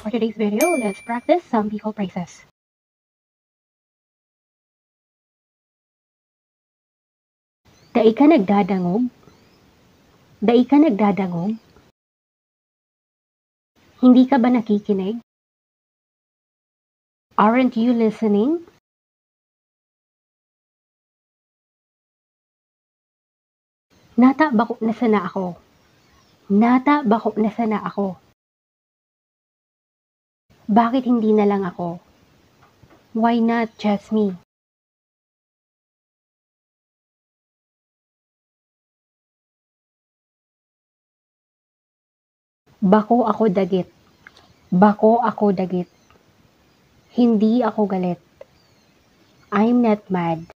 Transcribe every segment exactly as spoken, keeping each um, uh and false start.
For today's video, let's practice some Bicol phrases. Dai ka nagdadangog? Dai ka nagdadangog? Hindi ka ba nakikinig? Aren't you listening? Nata bako na sana ako. Nata bako na sana ako. Bakit hindi na lang ako? Why not just me? Bako ako dagit. Bako ako dagit. Hindi ako galit. I'm not mad.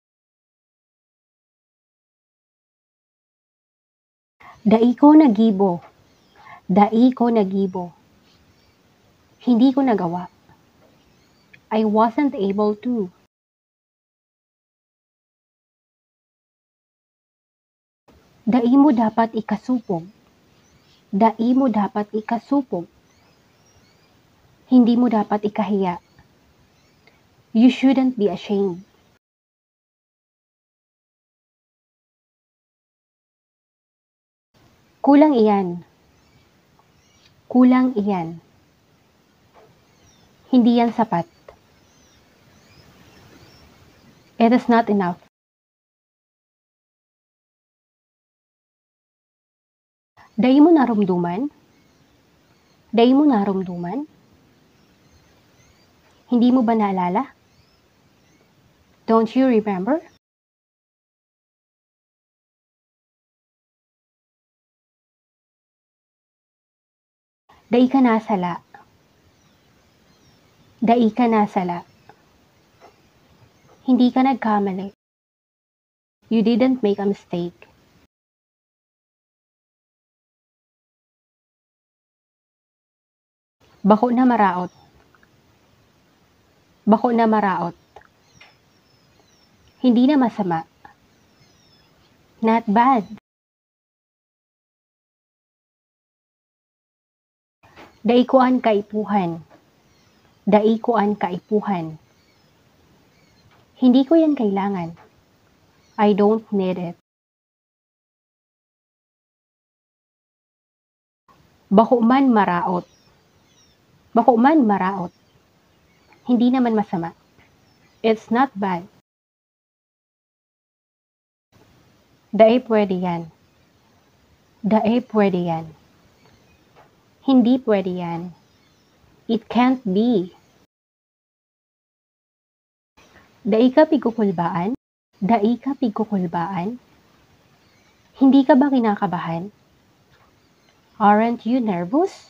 Dai ko nagibo. Dai ko nagibo. Hindi ko nagawa. I wasn't able to. Dai mo dapat ikasupog. Dai mo dapat ikasupog. Hindi mo dapat ikahiya. You shouldn't be ashamed. Kulang iyan. Kulang iyan. Hindi yan sapat. It is not enough. Dai mo naromdoman? Dai mo naromdoman? Hindi mo ba naalala? Don't you remember? Dai ka nasala. Dai ka nasala. Hindi ka nagkamali. You didn't make a mistake. Bako na maraot. Bako na maraot. Hindi na masama. Not bad. Dai ko an kaipuhan. Dai ko an kaipuhan. Hindi ko yan kailangan. I don't need it. Bako man maraot. Bako man maraot. Hindi naman masama. It's not bad. Dai pwede yan. Dai pwede yan. Hindi pwede yan. It can't be. Dai ka pigkukulbaan? Dai ka pigkukulbaan? Hindi ka ba kinakabahan? Aren't you nervous?